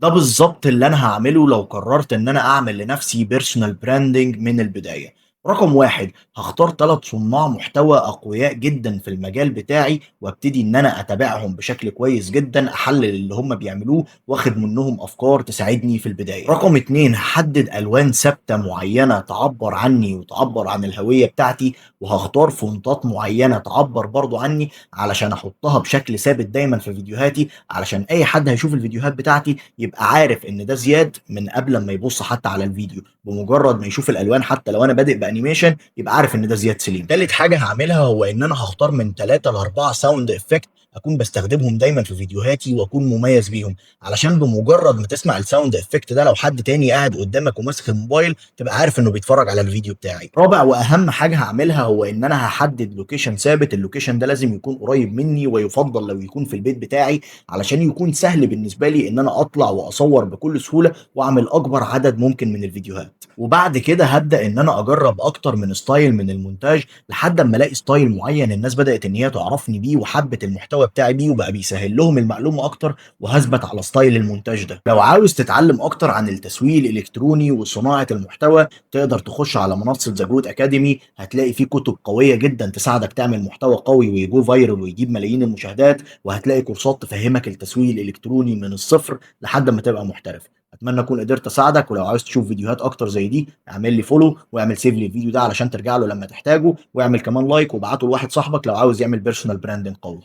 ده بالضبط اللي أنا هاعمله لو قررت إن أنا أعمل لنفسي personal branding من البداية. رقم 1، هاختار 3 صناع محتوى أقوياء جدًا في المجال بتاعي، وابتدي إن أنا أتابعهم بشكل كويس جدًا، أحلل اللي هم بيعملوه وآخد منهم أفكار تساعدني في البداية. رقم 2، هاحدد ألوان ثابتة معينة تعبر عني وتعبر عن الهوية بتاعتي، وهاختار فونتات معينة تعبر برضو عني علشان أحطها بشكل ثابت دايمًا في فيديوهاتي، علشان أي حد هيشوف الفيديوهات بتاعتي يبقى عارف إن ده زياد من قبل ما يبص حتى على الفيديو، بمجرد ما يشوف الألوان حتى لو أنا بادئ ب animation يبقى عارف إن ده زياد سليم. تالت حاجة هعملها هو إن أنا هختار من 3 ل4 sound effect أكون بستخدمهم دايمًا في فيديوهاتي وأكون مميز بيهم، علشان بمجرد ما تسمع ال sound effect ده لو حد تاني قاعد قدامك وماسك الموبايل تبقى عارف إنه بيتفرج على الفيديو بتاعي. رابع وأهم حاجة هعملها هو إن أنا هحدد location ثابت، ال location ده لازم يكون قريب مني ويفضل لو يكون في البيت بتاعي، علشان يكون سهل بالنسبة لي إن أنا أطلع وأصور بكل سهولة وأعمل أكبر عدد ممكن من الفيديوهات. وبعد كده هبدأ إن أنا أجرب أكتر من style من المونتاج لحد أما ألاقي style معين الناس بدأت إن هي تعرفني بيه وحبت المحتوى بتاعي بيه وبقى بيسهل لهم المعلومة أكتر، وهثبت على style المونتاج ده. لو عاوز تتعلم أكتر عن التسويق الإلكتروني وصناعة المحتوى تقدر تخش على منصة The Goat Academy، هتلاقي فيه كتب قوية جدا تساعدك تعمل محتوى قوي وي go viral ويجيب ملايين المشاهدات، وهتلاقي كورسات تفهمك التسويق الإلكتروني من الصفر لحد ما تبقى محترف. اتمنى اكون قدرت اساعدك، ولو عاوز تشوف فيديوهات اكتر زي دي اعمل لي follow واعمل save للفيديو ده علشان ترجع له لما تحتاجه، واعمل كمان like وابعته لواحد صاحبك لو عاوز يعمل personal branding قوي.